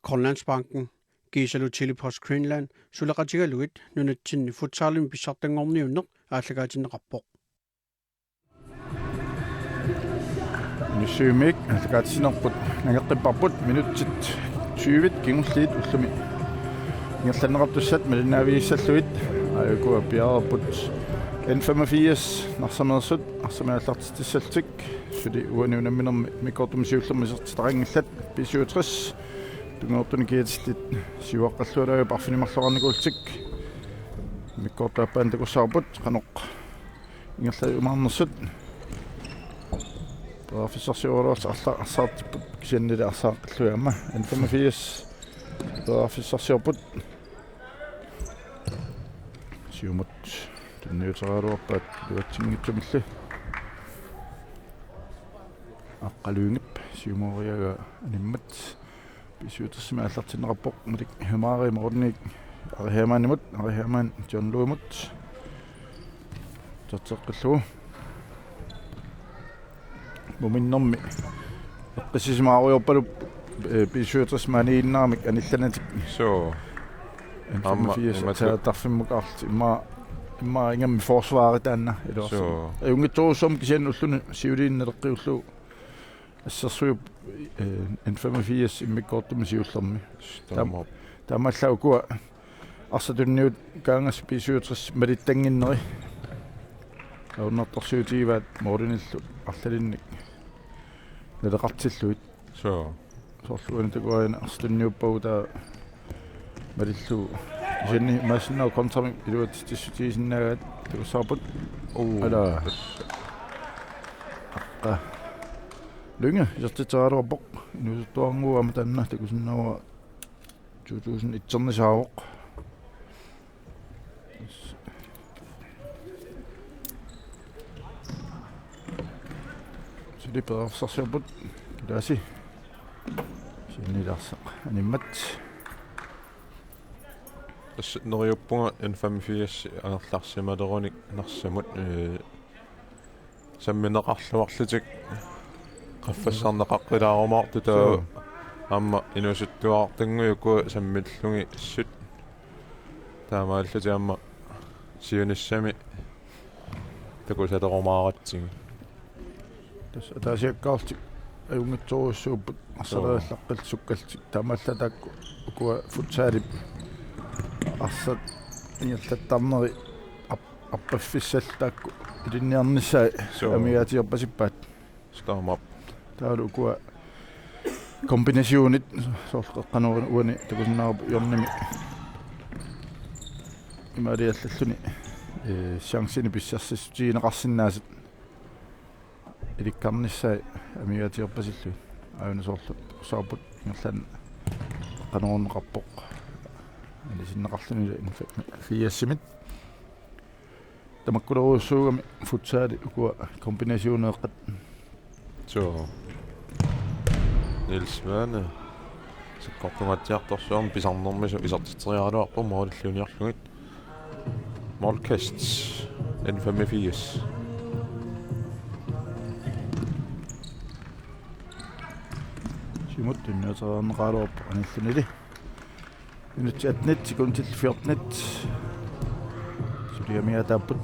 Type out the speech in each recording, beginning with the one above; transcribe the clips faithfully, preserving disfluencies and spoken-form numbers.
Grønlandsbanken, kiisalu Tele-Post Greenland suleqatigalugit nunatsinni futsalimi pissartanngorniunneq aallakaatinneqarpoq. Nussuimik aallakaatitsinerput nangeqqipparput, minutsit tyve kingulliit ullumi ingerlanneqartussat malinnaavigissallutik. Aajuku piareerput N femogfirs Narsameersut arsamik aallartitsissallutik. Suli uani unamminermi immikkoortumi siullermi isertitaqanngillat. B syvogtres tunngortunik kiatillit siuaqqallualaat arfineq-marloqarnikuullutik. Immikkoortup aappaani takussavarput qanoq ingerlajumaarnersut. Periarfissarsioraluartut arla-, arsaartipput, kisiannili arsaaqqiluit aamma. N femogfirs periarfissarsiorput. Siumut tunniuteriaraluarpaat iluatsinngitsumilli. Aqqaluingip siumoriagaa animmat. B syvogtresimi aallartinneqarpoq Malik Hemari måliminik Ari Hermannimut, Ari Hermann John Louimut. Tatseqqillugu. Muminnermi eqqissisimaarujoorpalu, eh, B syvogtres maaniinnaramik anillanatik. Suu. Aamma N femogfirs imatut. Taartarfimmukaarlutik immaqa, immaqa ingammik forsvari taanna iluarsi. Suu. Ajunngitsorujussuarmik kisianni ulluni siuliini naleqqiullugu. Assersuup, eh, N femogfirs immikkoortumi siullermi. Taam-, taamaallaat ukua arsaq tunniukkaangassi B syvogtres malittannginneri. Ajornartorsiutigivaat målinillu arlalinnik naleqartillugit. Suu. Soorlu uani takuaina arsaq tunniuppagu taava malillugu. Kisianni imaassinnaavoq kontramik iluatsitsissutigisinnaagaat takussavarput. Uu. Ala. Aqqa. Lynge isertitseriaraluarpoq. Inuusuttuarannguuvoq aamma taanna takusinnaavara to tusind et-ernisaavoq. Suli periarfissarsiorput. Kilaasi. Sinnilarsaq animmat. Tassa neriuppunga N femogfirs angerlarsimalerunik Narsamut, eh, sammineqarluarlutik qaffassarneqaqqilaarumaartut taava. Suu. Aamma inuusuttuarartanngui ukua sammillugit assut. Taamaallutik aamma siunissami takusalerumaaratsigit. Tassa ataasiakkaarlutik ajunngitsorujussuupput arsaq, joo, allaqqillutik sukkallutik. Taamaallaat taakku ukua futsalip arsaq ingerlattarneri ap-, appaffissallu taakku ilinniarnissaat, suu, amigaatigerpasippaat. Taamaappoq. Taavalu ukua kombinationit soorlu qeqqanut uani takusinnaavarput hjørnemi imaaliallalluni, eh, chancini pissarsissutigineqarsinnaasut ilikkarnissaat amigaatigerpasillugit. Aajuna soorlu saaput ingerlaannaq qeqqanukarneqarpoq. Anisinneqarluni N femogfirs-imit. Tamakkulerujussuugami futsali ukua kombinationeeqqat. Suu. Niels Svane. Sakkortungaatsiartorsuarmik pisarnermisoq isertitseriaraluarpoq målillu uniorlugit. Målkast. N femogfirs. Siumut tunniuteriarneqaraluarpoq anillunili. Minutsit attenit, sekundit fjortenit. Suliami ataapput.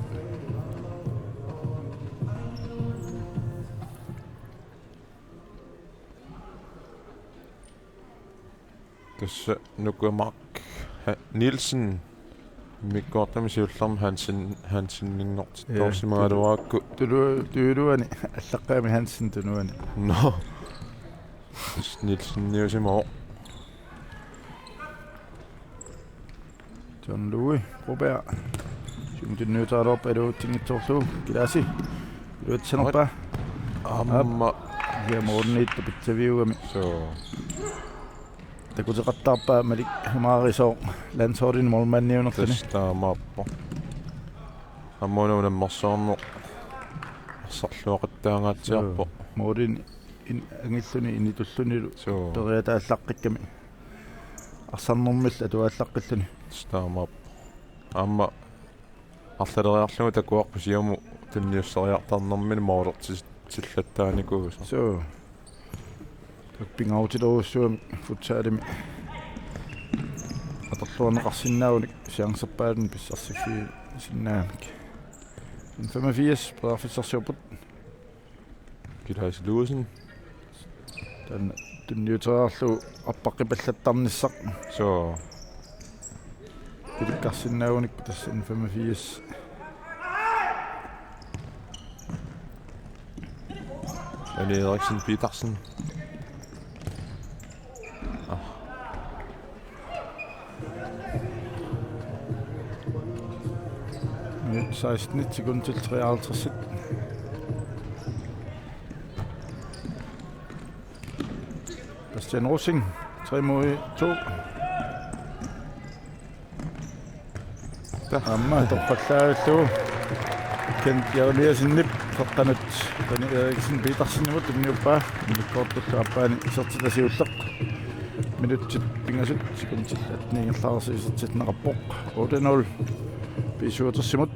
Tassa Nuka Mark Ha-, Nielsen. Immikkoortumi siullermi Hansen, Hanseninngortittorsimagaluarakku. Ja, Tulu-, Tuluani allaqqagami Hansen Tuluani. Nå. Nielseniusimavoq. John Louis Broberg. Siumut tunniuteriaraluarpaa iluatsinngitsoorlugu. Kilaasi. Iluatsanerpaa. Aamma. Ja, målimiittoq pitsaviugami. Suu. Takuteqattaarpaa Malik Hemari sooq landsholdini målmandiunerluni. Tassa taamaappoq. Aamma una unammersuarneq arsarluaqattaangaatsiarpoq. Suu. Målini in-, angilluni initullunilu. Suu. Periataalaaqqikkamik. Arsarnermillu atuaallaqqilluni. Tassa taamaappoq. Aamma arlaleriarlugu takuarput siumut tunniusseriartarnermini målertitsillattaarnikuusoq. Suu. Taakku pingaarutilerujussuugamik futsalimi Orluarneqarsinnaagunik chancerpaatini pissarsiffigisinnaamik. N femogfirs periarfissarsiorput. Kilaas Ludvigsen. Taanna tunniuteriarlugu appaqqipallattarnissaq. Suu. Ilikkarsinnaagunik tassa N femogfirs. Daniel Eriksen Petersen. Ah. Minut seksten, sekund til treoghalvtreds. Bastian Rosing, tre mod to. Aamma toqqallavillugu Kent Jeremiassenip toqqanut Daniel Eriksen Petersenimut tunniuppaa. Immikkoortullu aappaani isertitaq siulleq. Minutsit pingasut sekundit atten ingerlareersoq isertinneqarpoq. Otte nul B syvogtres-imut.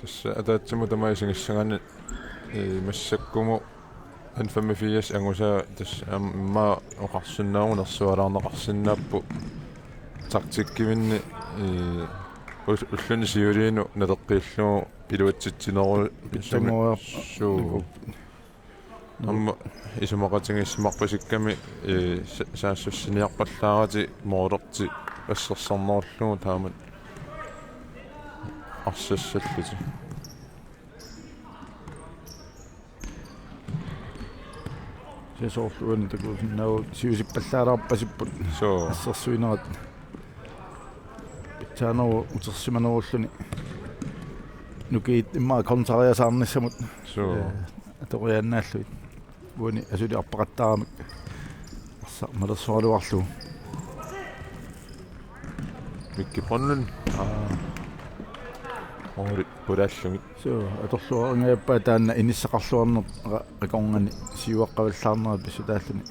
Tassa ataatsimut tamaat isingissagaanni, ee, massakkumut N femogfirs angusaa tassa aamma oqarsinnaavugut nersualaarneqarsinnaapput taktikkivinni, ee, us-, ulluni siuliini naleqqiullugu iluatsitsineru-, Pitsanngoriarpaa. Suu. Aamma isumaqatigiissimarpasikkami, ee, sa-, saassussiniarpallaaratik moolertik assersornerullugu taamatut arsassallutik. Tassa soorlu uani takusinnaavugut siusippallaalaarpasipput. Suu. Assersuinerat. Pitsaanerup utersimanerulluni. Nukiit immaqa kontrariasaarnissamut. Suu. Ee, atoriaannaallugit. Uani asuli arpaqattaaramik. Arsaq malersoraluarlugu. Mikki Brønlund. Aa. Måli pulaallugit. Suu, atorluaringajappaa taanna inissaqarluarneq qa-, qakornani siuaqqavallaarnera pissutaalluni.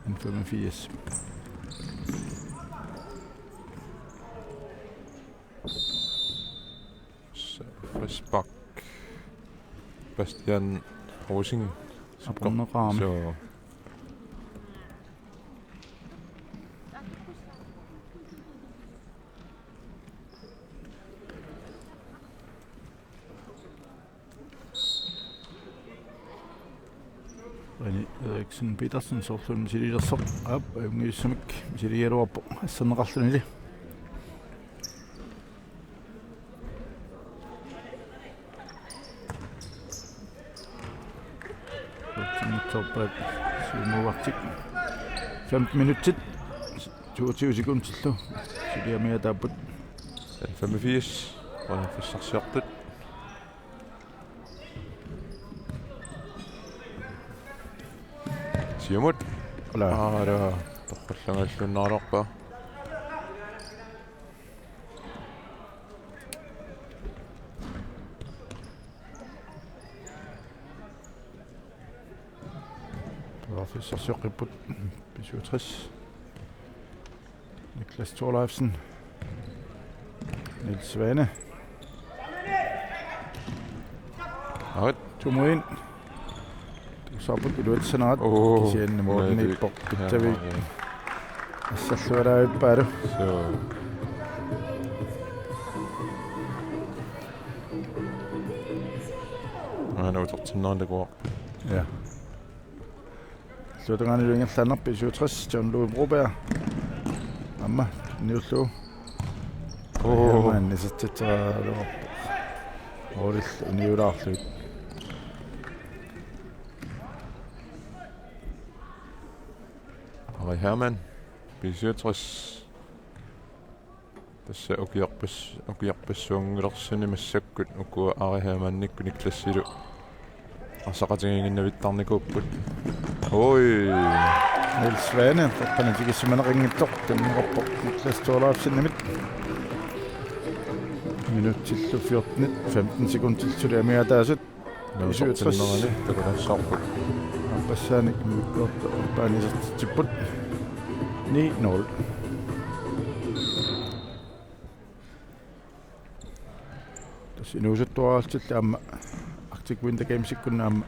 N femogfirs. Frispark. Bastian Rosing. Aporneqarami. Suu. René Eriksen Petersen soorlu misiliilersoq. Aap, ajunngilaq misiliigaluarpoq asserneqarlunili. Uatsinngitsoorpaat siumuuartik. Femten minutsit. Toogtyve sekundillu suliami ataapput. Femogfirs. Periarfissarsiortut. Siumut. Ala. Aa, ala. Torrallangaalluinnaraluarpaa. Periarfissarsioqqipput B syvogtres. Niklas Thorleifsen. Niels Svane. Aat. Tumuin. Tusaaput iluatsissanerat. Oo. Kisianni Morten Nei, Ippoq ja, pitsavik. Ja. Assalluaraavippaalu. Suu. Aana utertinnerani takuarput. Ja. Illuatungaanilu ingerlaannarpoq B syvogtres, John Louis Broberg. Aamma, niullu. Oo. Aamma, isertitseraluarpoq. Målillu uniulaarlugit. Ari Hermann, B syvogtres. Tassa ukiorpas-, ukiorpassuanngilersuni massakkut ukua Ari Hermannikkut Niklasilu arsaqatigiinnavittarnikuupput. Oj. Niels Svane, toqqanut tigusisimaneqanngitsoq, tunniuppaa Niklas Thorleifsenimit. Minutsillu fjorten, femten sekundit suli amigaataasut. B syvogtres. Takutassaarput. Aappassaanik immikkoortup aappaani isertitsipput. Ni nul. Tassa inuusuttuaraallutillu aamma Arctic Winter Gamesikkut aamma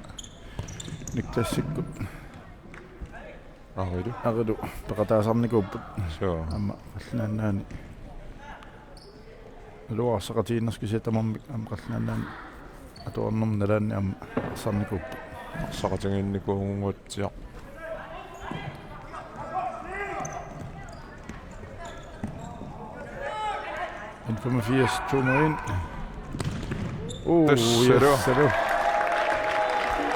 Niklasikkut. Arilu. Arilu peqataasarnikuupput. Suu. Aamma Qallunaat Nunaanni. Naluara arsaqatigiinnersut kisianni tamarmik aamma Qallunaat Nunaanni atuarnermut nalaanni aamma arsarnikuupput. Arsaqatigiinnikuunnguatsiaq. N femogfirs, to mod en. Uh, Tassa yes, du. Hallo.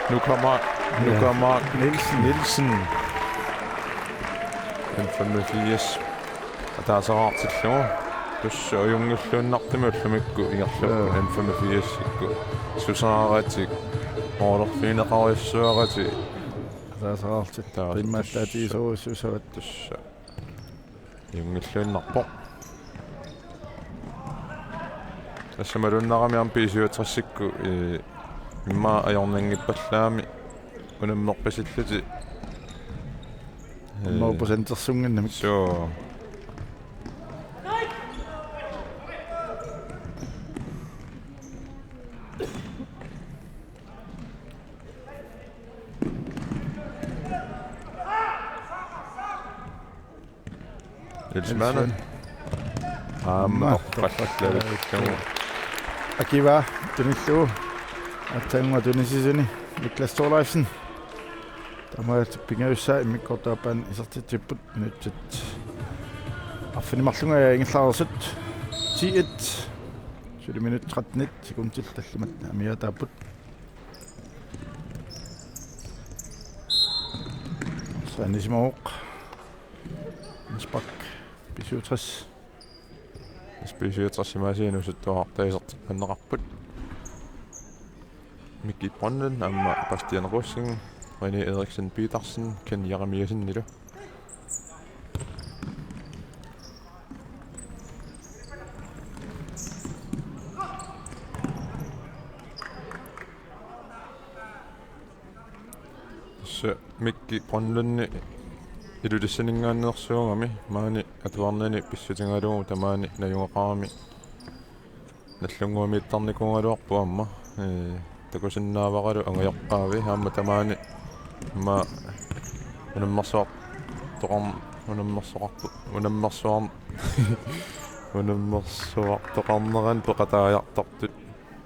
Nu kommer, nu Ja. kommer Nielsen. Nielsen. N femogfirs. Ataaseraartillugu. Tassa ajunngilluinnartumik ullumikkut ingerlappoq. Ja. N femogfirsikkut. Susaaratik. Moorfineqarujussuaratik. Ataaseraartillugu. Taas. Qiimmattaatigisorujussuussavat. Tassa. Ajunngilluinnarpoq. Tassa malunnarami aamma B syvogtresikkut, ee, immaqa ajornanngippallaamik unammerpisillutik. Ee, hundrede procentersunnginnamik. Suu. Niels Møller. Niels Møller. Aamma Aamma torrallaluttugu. Akiva tunillugu. Aatsaannguaq tunisisuni Niklas Thorleifsen. Taamaattumik pingajussaa immikkoortup aappaani isertitsipput minutsit arfineq-marlunngajat ingerlareersut. Ti et. Suli minut tretten sekundit tallimat amigaataapput. Saanisimavoq. Innsbruck B syvogtres. B syvogtres imaasiinut suttuartaasartinneqarput. Mikki Brønlund aamma Bastian Rosing, René Eriksen Petersen, Ken Jeremiassenilu. Tassa Mikki Brønlund Ilulissaninngaanneersuugami maani atuarnani pissutigalugu tamaani najugaqarami nallunnguamiittarnikuugaluarpoq aamma, ee, takusinnaavaralu angajoqqaavi aamma tamaani aamma unammersuartoqarn-, unammersoqartoq, unammersuarn-, unammersuartoqarnerani peqataajartortut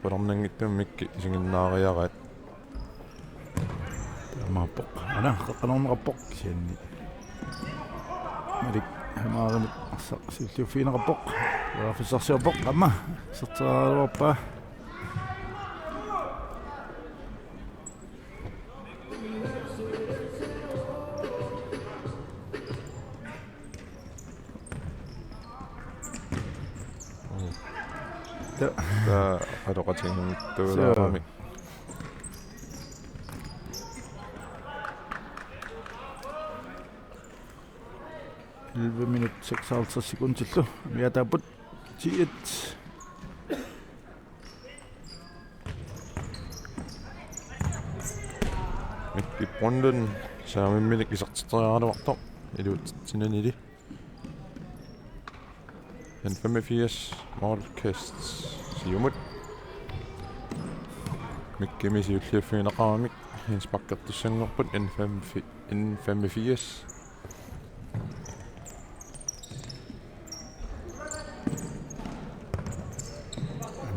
qularnanngitsumik isiginnaariaraat. Taamaappoq. Aana, qeqqanerneqarpoq kisianni. Malik Hamaarimit arsaq siulliuffigineqarpoq. Periarfissarsiorpoq aamma. Iserteraluarpaa. Ta-, ta-, aloqatigiinngitsuulaarami. Elleve minut seksoghalvtreds sekundillu amigaataapput. Ti et. Mikki Brønlund saamimminik isertitseriaraluartoq iluatsinanili. N femogfirs målkast siumut. Mikkimit siulliuffigineqaramik innsparkertussanngorput N femogfirs.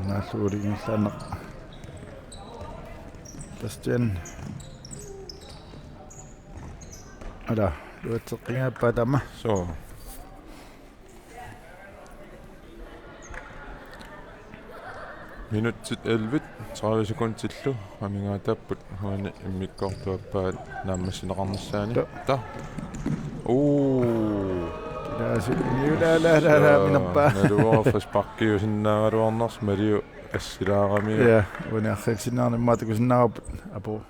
Naalluuliginngillaannaq. Bastian. Ala, luatseqqinngippaat aamma. Suu. Minutsit elleve, tredive sekundillu amigaataapput uani immikkoortup aappaat naammassineqarnissaani. Ta. Ta. Uu. Kilaasi, niulaalaalaala minerpaa. Naluara frisparkiusinnaagaluarnersoq Maliu assilaaramiuk. Ja, uani arriilsinnaanngimmat takusinnaavarput. Apu.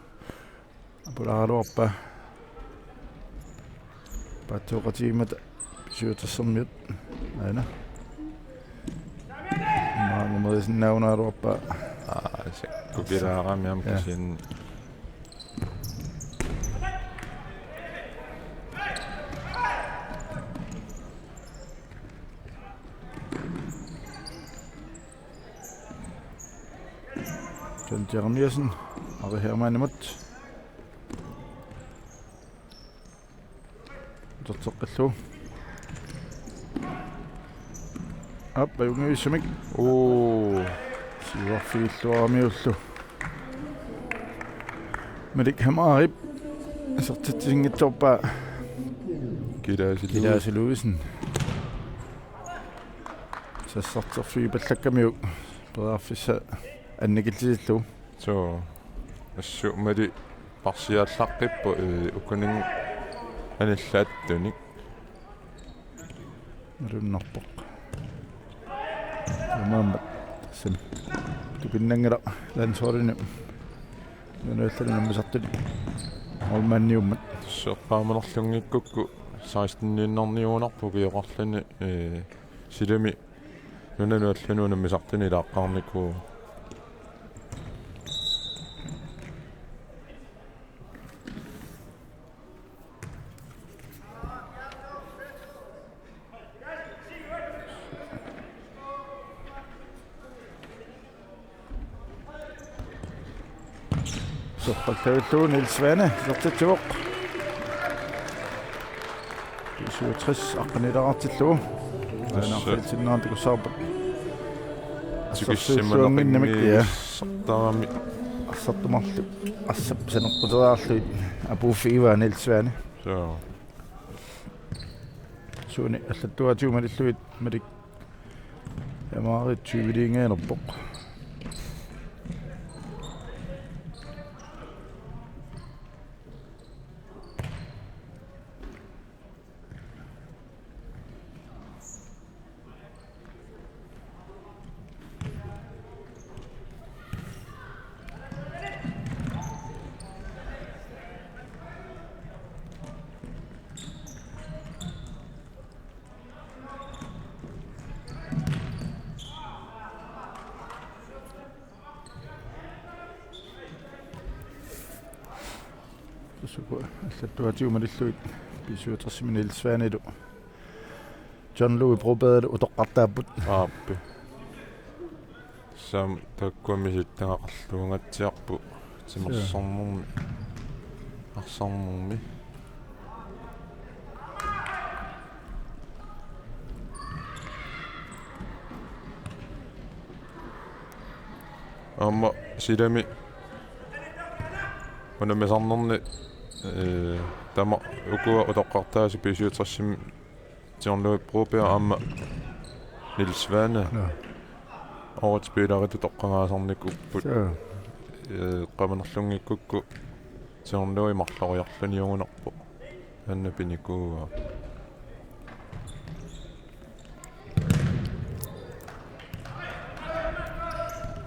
Apulaaraluarpaa. Paatsooqatigimmata B syvogtressermiut. Aana. Maanga merisinnaanngikkaluarpaa. Aa, se. Kukilaarami aamma. Ja. Kisianni John Jeremiassen, Ari Hermannimut. Uterteqqillugu. Aap, ajunngivissumik. Uu. Siuarfigilluaramiullu. Malik Hamarip isertitsisinngitsoorpaa. Kilaasi Lewis. Kilaasi Lewisen. Sassarterfigipallakkamiuk periarfissaq annikillisillugu. Suu. Assut Malik parsiallaqqipput, ee, ukunin anillaattunik. Malunnarpoq. Taamaammat tassami tupinnanngilaq landsholdinut. Nunallu unammisartuni målmandiummat. Seqqaamanerlunngikkukku seksteniinnarniugunarpoq ukioqarluni, ee, silami nunanut allani unammisartuni ilaaqqaarnikuuvoq. Soqqallavillugu Niels Svane isertitsivoq. B syvogtres aqqanilaartillugu. Tassa. Aana qilsinnaantakussaarpat. Tikissimanoqimmi. Assersuilluannginnamik, ja. Arsartarami. Arsartumarlu. Arsap saneqquteriarlugit apuuffigivaat Niels Svane. Suu. Suuni allattuaatigut malillugit Malik Hamarip tyveliinngaannerpoq. Tassa uku allattuaatigut malillugit B syvogtresimi Niels Svanelu John Louis Brobergilu utoqqartaapput. Aappi. Tassami taakkua misilittagaqarluangatsiarput timersornermi. Arsarnermi. Aamma silami unammisarnerni, ee, taama ukua utoqqartaasut B syvogtresimi John Louis Broberg aamma Niels Svane. Joo. Årets spillerit utoqqagaasarnikuupput. Joo. Ee, eqqaamanerlunngikkukku John Louis marloriarluniugunarpoq. Taanna pinikuuaa.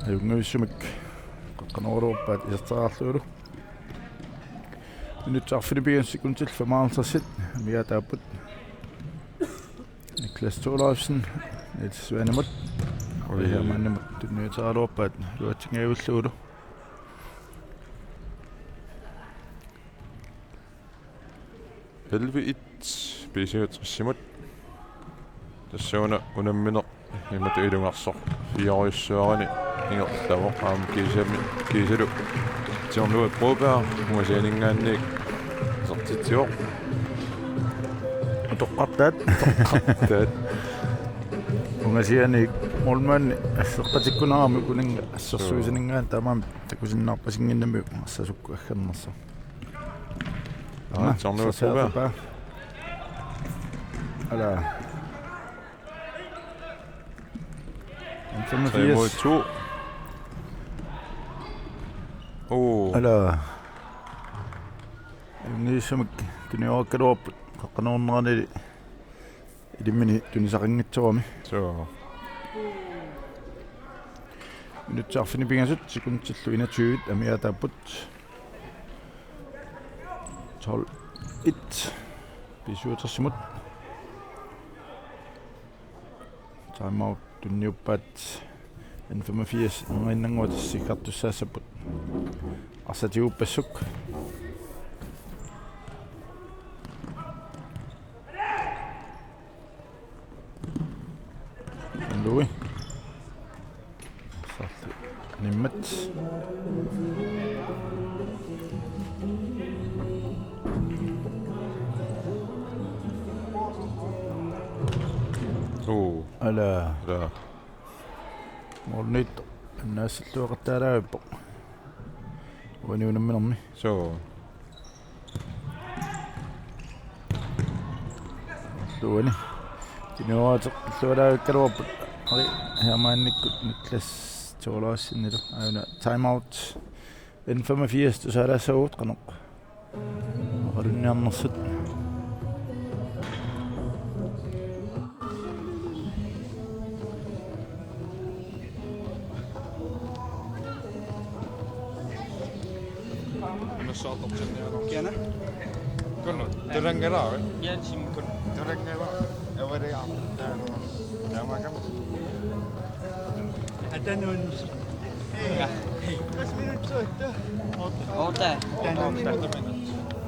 Ajunngivissumik qaqqanooraluarpaat isertitseriarlugulu. Minutsit arfineq-pingasut sekundit femoghalvtreds amigaataapput. Niklas Thorleifsen, Niels Svanemut. Oj. Hermannimut tunniuteriaraluarpaat iluatsinngivillugulu. Elleve et B syvogtresimut. Tassuuna unammineq imatut ilungersorfiorujussuarani ingerlavoq aamma kiisami, kiisalu John Louis Broberg ungasianinngaanniit isertitsivoq. Utoqqartaat. Utoqqartaat. Ungasianiit målmandi asseqqatikkunarami ukuninnga assersuisaninngaanniit taamaammat takusinnaavarpasinnginnamiuk arsaq sukkut aggernersoq. Aa, John Louis Broberg. Ala. Tre mod to. Oh. Ala. Niisumik tuniorakkaluarput qaqqanoorneranili ilimmini tunisaqanngitsoorami. Suu. Minutsit arfineq-pingasut sekundillu enogtyve amigaataapput. Tolv et B syvogtresimut. Timeout tunniuppaat N femogfirs, nummer en-innguat sikkartussaassapput. Arsaq tiguppassuk. Louis. Arsaq nimmat. Uu. Ala. Ala. Målimiittoq annaassalluaqattaalaarpoq. Uani unamminermi. Suu. Uani. Timiuaateq illualaavikkaluarput. Ari, Hermannikkut Niklas Thorleifsenillu. Aajuna time out. N femogfirs tusaalaassaagut qanoq. Oqalunniarnersut. Kiana? Kun tulangalaarpit? Kiana sim? Kun tulangalaarpit? Avariaq. Taamaakkamik. Atanun. Ja. Tres minutter. Otte. Otte.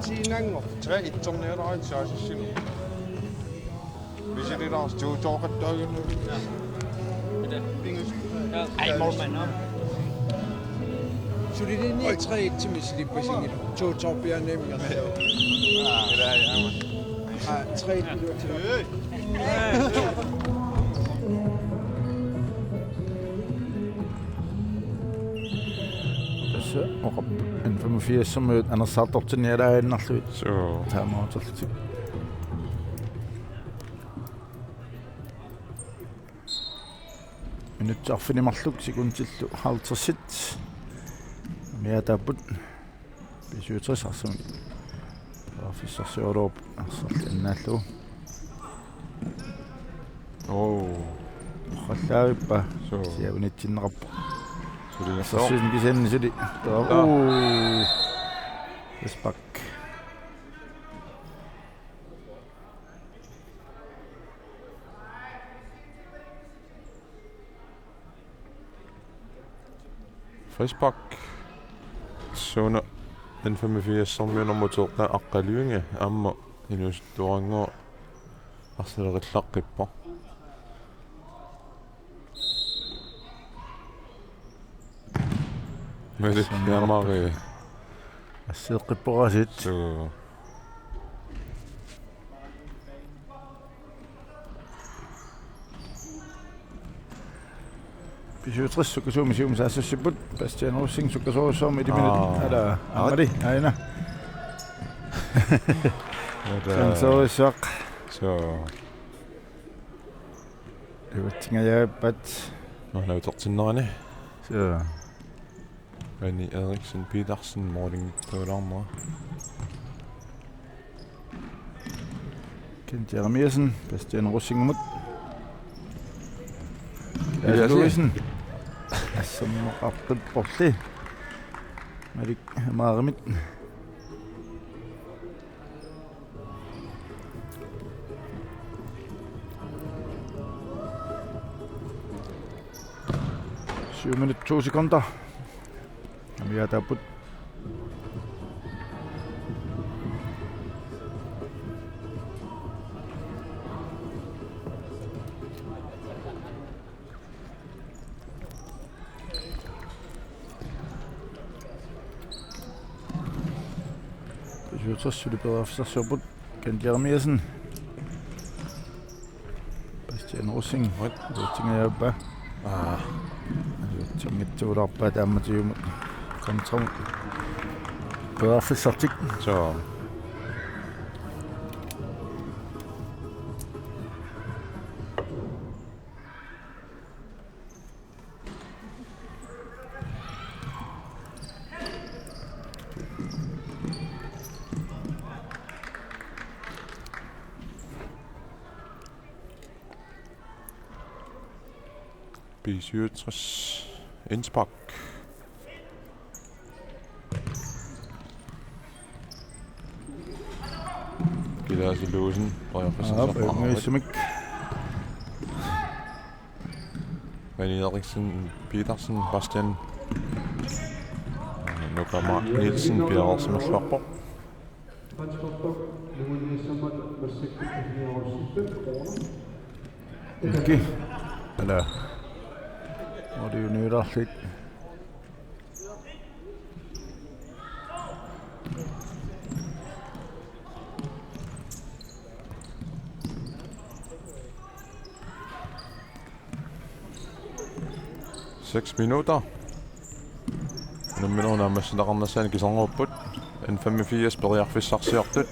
Tiinango. Tre ittornialarit saasissinut. Misililaarsi tuutooqattaaginnut. Ja. Ej, målmand, nå. Sulilinni tre et til misilippasingit. Tuutoorpiaaniimmi. Ila, ila, aamma. Aa, tre et. Tassa oqarput N femogfirs-ermiut anersaartortinnialaaginnarlugit. Suu. Taamaatillutik. Minutsit arfineq-marluk sekundillu halvtredsit. Amigaataapput. B syvogtres arsamik. Periarfissarsioraluarpoq arsarli annaallugu. Oo. Oqallaavippa? Suu. Siavunitsinneqarpoq. Suli. Arsarsuusineq kisianni suli. Taa. Oo. Frispark. Frispark. Suna N femogfirs-ermiut nummer to, Aqqaluinga, aamma inuusuttuarannguaq arsalerillaqqippaa. Malik Jaamari. Asseeqqippoq aasiit. Suu. B syvogtres sukkasuumik siumut saassussipput. Bastian Rosing sukkasoorujussuarmik iliminik. Aa. Ala, aa, aammali, aajuna. Ada. Sansorissuaq. Suu. Ivatsingajaappat. Nå, nautortinnerani. Suu. Ani Eriksen Petersen målimiittuulaarnera. Kent Jeremiassen, Bastian Rosingimut. Elias Eliassen. Louisen. Asserneqartut porli. Malik Maarimit. Syv minut, to sekunder. Amigaataapput. B syvogtres suli periarfissarsiorput. Kent Jeremiassen. Bastian Rosing. Oi. Uatsingajaappa. Aa. Uatsinngitsuulaarpaa taamatut kontra. Periarfissartik. Suu. B syvogtres indspark. Kilaasi Luusen, Brian Christensen. Aa, Brian Christensen. René Eriksen Petersen, Bastian Nukama Nielsen piareersimalluarpoq. Miki. Ala. Ori uniulaarlit. Seks minutter. Unamminerup naammassitaqarnissaanik kisarnerupput. N femogfirs periarfissarsiortut.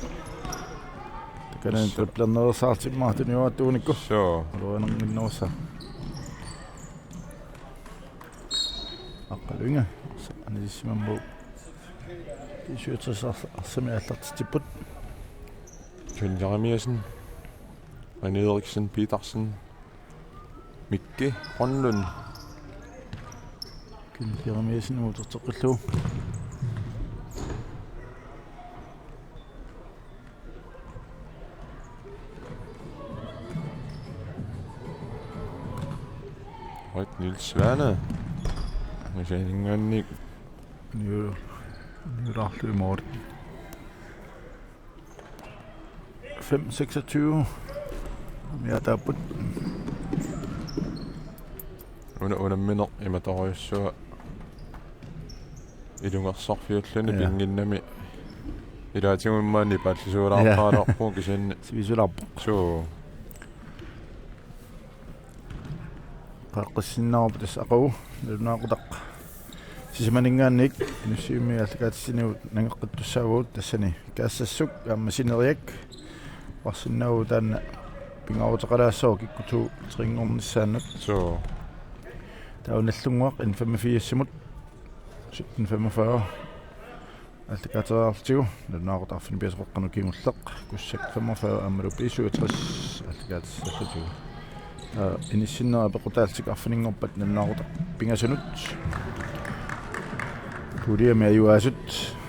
Takanna driblernerusaartimmaa tuniuaattuunikku. Suu. Aluananginnerussaa. Aqqalunga. Anisimammu. Syvogtres ars-, arsami aallartitsipput. John Jeremiassen. René Eriksen Petersen. Mikki Grønlund. Kenneth Jeremiassen uterteqqillugu. Right, Niels Svane. Angusaaningaanniit. Niu-, niulaarlugit mål. Fem seksogtyve. Amiataapput. Una-, unammineq imatorujussuaq ilungersorfiulluni. Ja. Pinnginnami ilaatigut maani paallisuulaartaraluarpugut kisianni. Sivisulaarpoq. Suu. Qaaqqissinnaavoq tassa aqagu, nalunaaqutaq. Sisamaninngaanniit Inussivimmi aallakaatitsinigut nangeqqittussaavagut tassani Kaassassuk aamma Sineriak. Oqarsinnaavugut taanna pingaaruteqalaassavut kikkut to trinngornissaannut. Suu. Taava Nagdlunguaq N femogfirsimut sytten femogfyrre. Aallakaatereertigu, nalunaaqutaq arfineq-pingasoqaqqanut kingulleq, Kussak femogfyrre aammalu B syvogtres aallakaatissallutigu. Aa, inissinnera pequtaallutik arfininngorpat nalunaaqutaq pingasunut. Puljemi ajugaasut,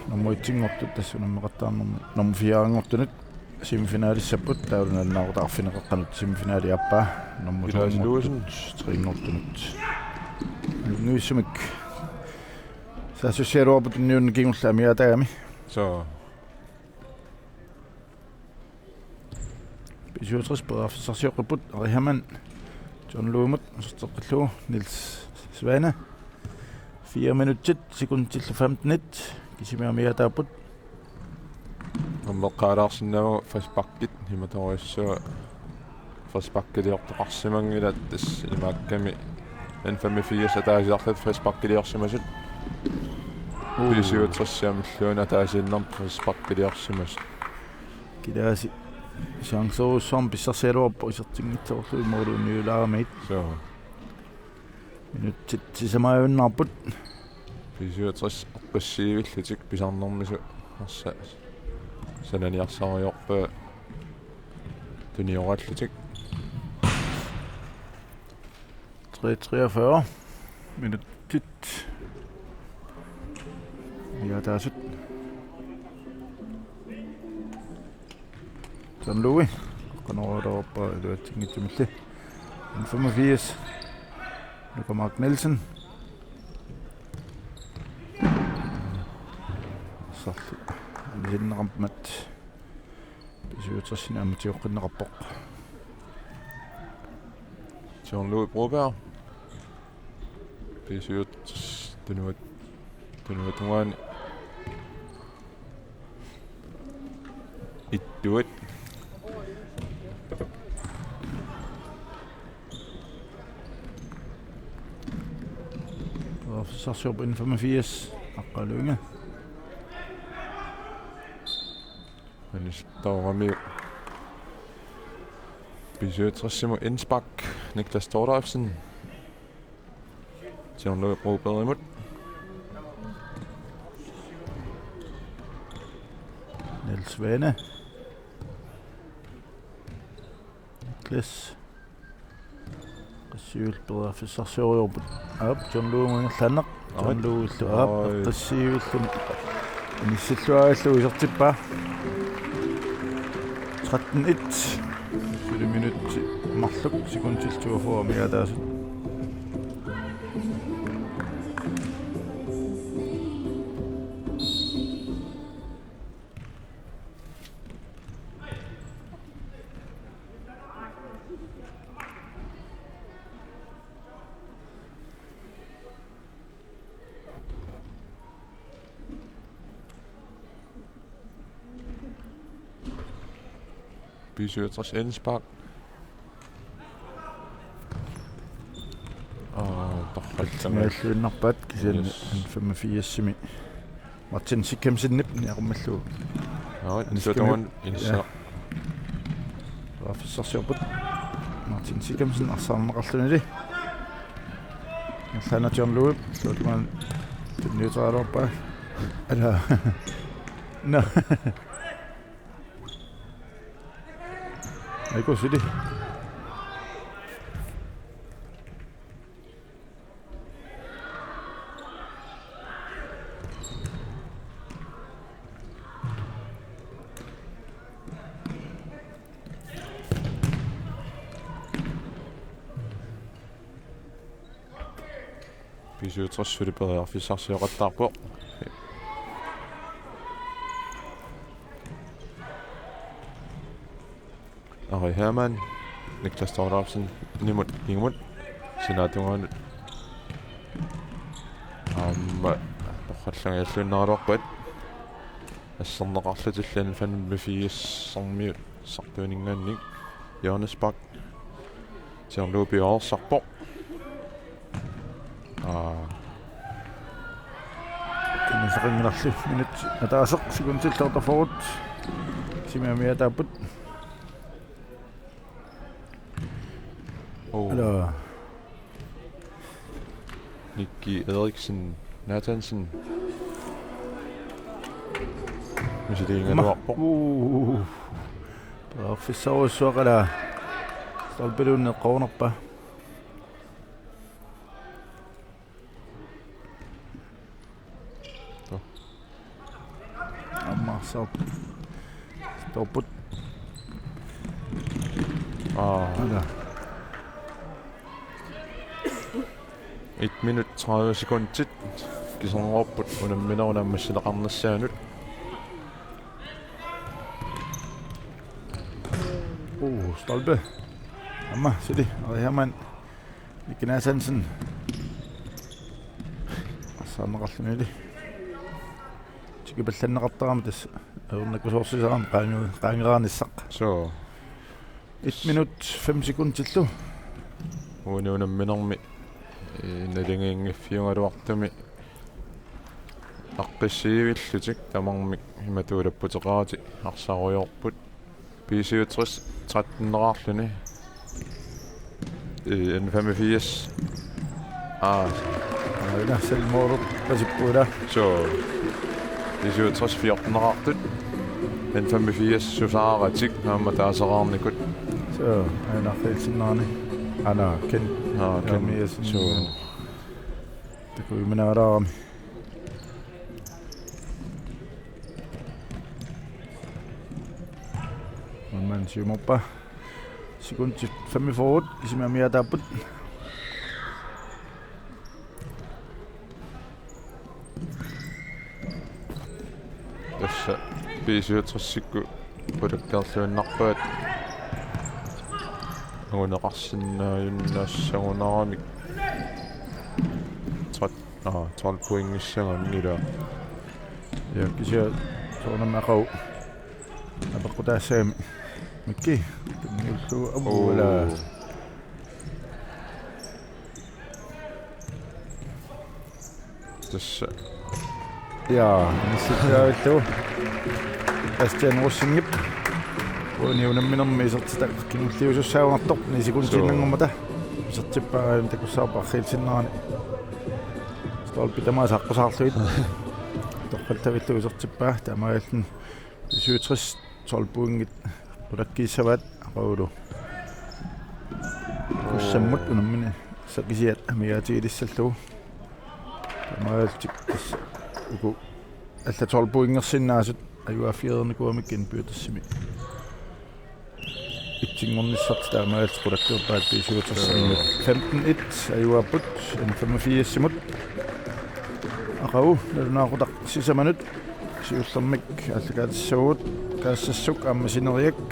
nummer etsinngortut, tassa unammeqattaarnermi nummer firenngortunut, semifinalissapput, taavalu nalunaaqutaq arfineqaqqanut semifinali aappaa, nummer Ilaas toonngortut, Olsen. Trinngortunut. Nuissumik. Saassussigaluarput tunniunneq kingulleq amigaataagami. Suu. B syvogtres periarfissarsioqqipput Ari Hamann John Lundimut uterteqqillugu Niels Svane. Fire minutsit sekundillu femtenit kisimi amigaataapput. Aamma eqqaalaarsinnaavoq frisparkit imatorujussuaq frisparkiliortoqarsimanngilat tassa imaakkami N femogfirs ataasiarlutik frisparkiliorsimasut. Uu. B syvogtres aamma illuuna ataasiinnarmik frisparkiliorsimasut. Kilaasi chancerujussuarmik pissarsigaluarpoq isertinngitsoorlugit måli uniulaaramigit. Suu. Minutsit sisamaajunnaarput. B syvogtres eqqissiivillutik pisarnermisut arsa sananiarsariorpaa tunioraallutik. Tre treogfyrre. Minutsit. Amigaataasut. John Louis. Qanoq iluatsinngitsumilli. N femogfirs. Nuka Mark Nielsen. Sarlu. Anisinneqarmat. B syvogtres-imi ammatioqqinneqarpoq. John Louis Broberg. B syvogtres tunuat-, tunuatungaani. Ittuat. Sarsio N femogfirs. Aqqaluinga. Anis taorami. B syvogtres-imut indspark, Niklas Thorleifsen. John Louis Brobergimut. Niels Svane. Niklas. Qassiuil periarfissarsiorput. Aap, John Louis ingerlaannaq. John Louis-llu aap, qassiuillun inissilluarillu isertippaa. Tretten et. Suli minutti marluk sekundit toogfyrre amigaataasut. B syvogtres indspark. Aa, torrallanga. Naalluinnarpaat kisianni Yes. N femogfirsimi. Martin Sikkemsenip niaqummallugu. Aa, N S G-mut. Suutungan insa. Ja. Periarfissarsiorput. Martin Sikemsen arsaarneqarlunili. Ingerlaannaq John Louis. Suutungan tunniuteriaraluarpaa. Ala. Nå. Aiku sili. B syvogtres suli periarfissarsioqattaarpoq. Ari Hermann, Niklas Thorleifsenimut kingumut, sinaatungaanut. Aamma torrallangajalluinnaaraluarpat. Asserneqarlutillu N femogfirsimiut sartuininngaanniit. Johannes Bak. Siorluupiarsarpoq. Aa. Kinusaqanngilaq minut ataaseq sekundit otteogfyrre. Kisimik amigaataapput. Oh. Ala. Nikki Eriksen Nathansen. Misiliigaluarpoq. Uh. Periarfissarujussuaq ala. Stolpiluunniit eqqornerpa. Aamma arsaarput. Stopput. Aa. Ala. Et minut tredive sekundit. Kiserngorput unamminerup naammassineqarnissaanut. Uh, stolpe. Aamma suli. Ari Hermann. Nikki Nathansen. Arsaarneqarlunili. Tikipallanneqartarami tassa. Ajornakusoorsisaramik qaange-, qaangeeraanissaq. Suu. Et minut fem sekundillu. Uani unamminermi, ee, naligiinngiffiugaluartumi aqqissuuvillutik tamarmik imatut ulapputeqaratik arsaarujorput. B syvogtres tretteneqarluni. Ee, N femogfirs. Aa. Aana selvmål pasippuula. Suu. B syvogtres fjorteneqartut. N femogfirs susaaratik aamma taaseraarnikut. Suu, aana qilsinnaani. Aana Ken. Aa, Ken. Jeremiassen. Suu. Takujuminaalaarami. Aamma siumorpa. Sekundit femogfyrre, kisimik amigaataapput. Tassa B syvogtresikkut qulakkeerluinnarpaat. Anguneqarsinnaajunnaassagunaramik. Tret-, aa, tolv pointissagamik ila. Ja, kisianni soorunami aqagu apeqqutaassagami. Mikki, tunniullugu avuala. Oo. Tassa. Ja, nissittaavillugu. Bastian Rosingip. Uani unamminermi isertitaq kingulliusussaagunartoq ni sekundiinnanngormata. Isertippaa aajuna takussavarput arriilsinnerani. Stolpit tamaasa aqqusaarlugit. Torrallavillugu isertippaa taamaalilluni B syvogtres tolv pointit qulakkiissavaat aqagulu. Kussammut unamminermi sakisiat amigaatigilissallugit. Taamaalillutik tassa uku allat tolv pointersinnaasut ajugaaffigereernikuugamikku indbydersimik. Itsinngornissartik taamaalillutik qulakkeerpaat B syvogtres femten et ajugaapput N femogfirsimut. Aqagu nalunaaqutaq sisamanut siullermik aallakaatissavagut Kaassassuk aamma Sineriak.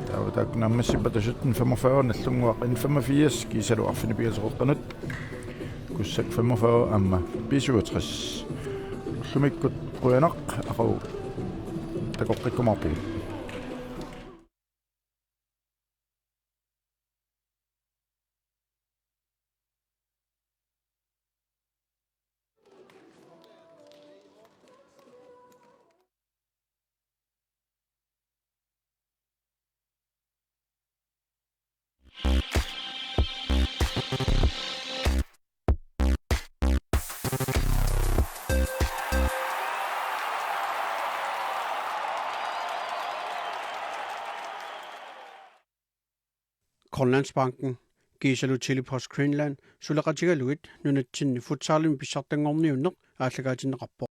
Taava taakku naammassippata sytten femogfyrre Nagdlunguaq N femogfirs kiisalu arfineq-pingasoqeqqanut. Kussak femogfyrre aamma B syvogtres. Ullumikkut qujanaq, aqagu takoqqikkumaarpugut. Grønlandsbanken kiisalu Tele-Post Greenland suleqatigalugit nunatsinni futsalimi pissartanngorniunneq aallakaatinneqarpoq.